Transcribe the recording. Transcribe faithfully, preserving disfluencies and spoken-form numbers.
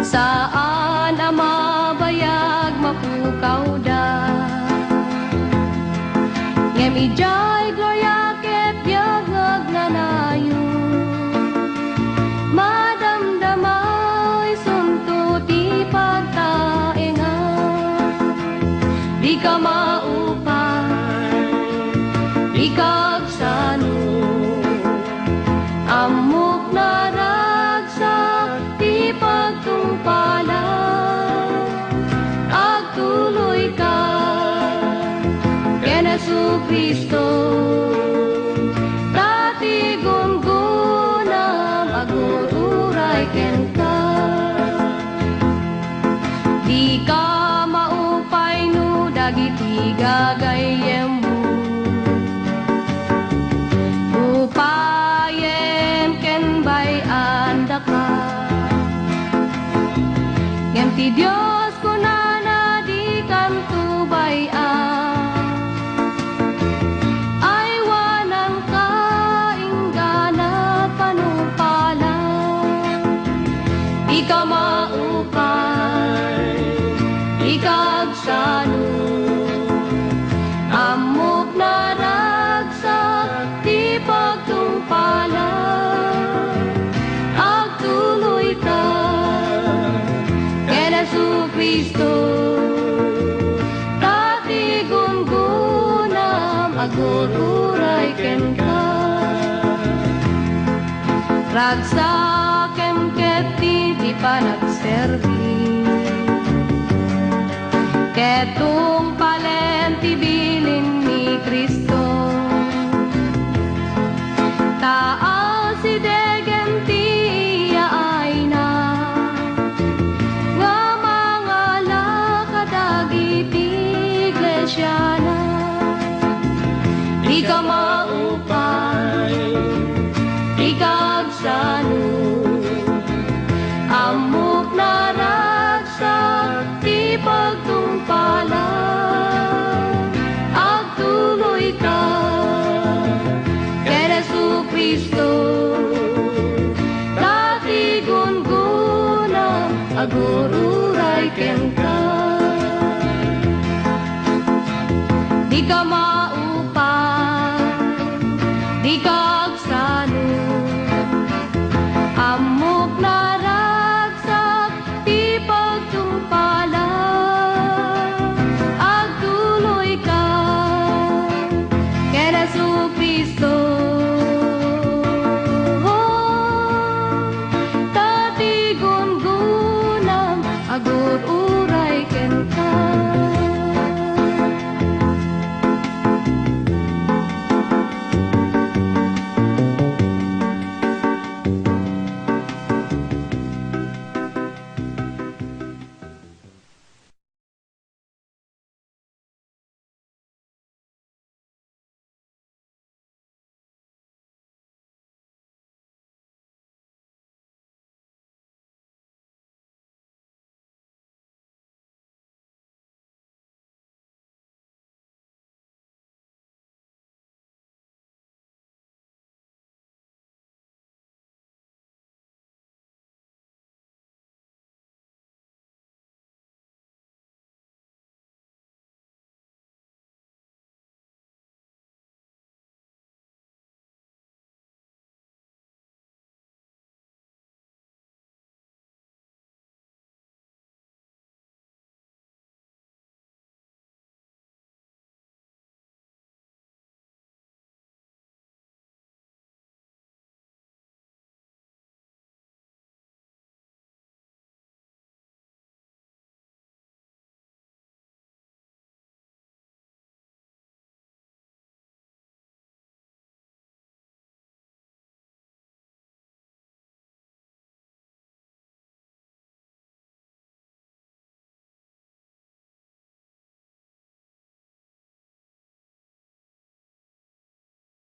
Saan a mabayag mapukawda. Ngem idiay gloria ket biangag nanayon, madamdama isunto ti pagtaengan. Dika maupay, dika agsano, ammok naragsak ti pagtungpalan. Agtuloyka ken Jesu-Cristo, ta ti gunggonam agur-uray kenka. Dika maupay no dagiti gagayyemmo. Upayem ken bay-andaka. Ngem ti Dios kunana, dikanto bay-an. Aywananka inggana panungpalan. Dika maupay, dika agsano, ammok naragsak ti pagtungpalan. Agtuloyka ken Jesu-Cristo, ta ti gunggonam agur-uray kenka. Ragsakem ketdi ti panagserbi, ket tungpalem ti bilin ni Cristo. Ta asidegem ti yaayna nga mangala kadagiti iglesiana. Dika maupay, dika agsano, ammok naragsak ti pagtungpalan. Agtuloyka ken Jesu-Cristo, ta ti gunggonam agur-uray kenka. Dika maupay, dika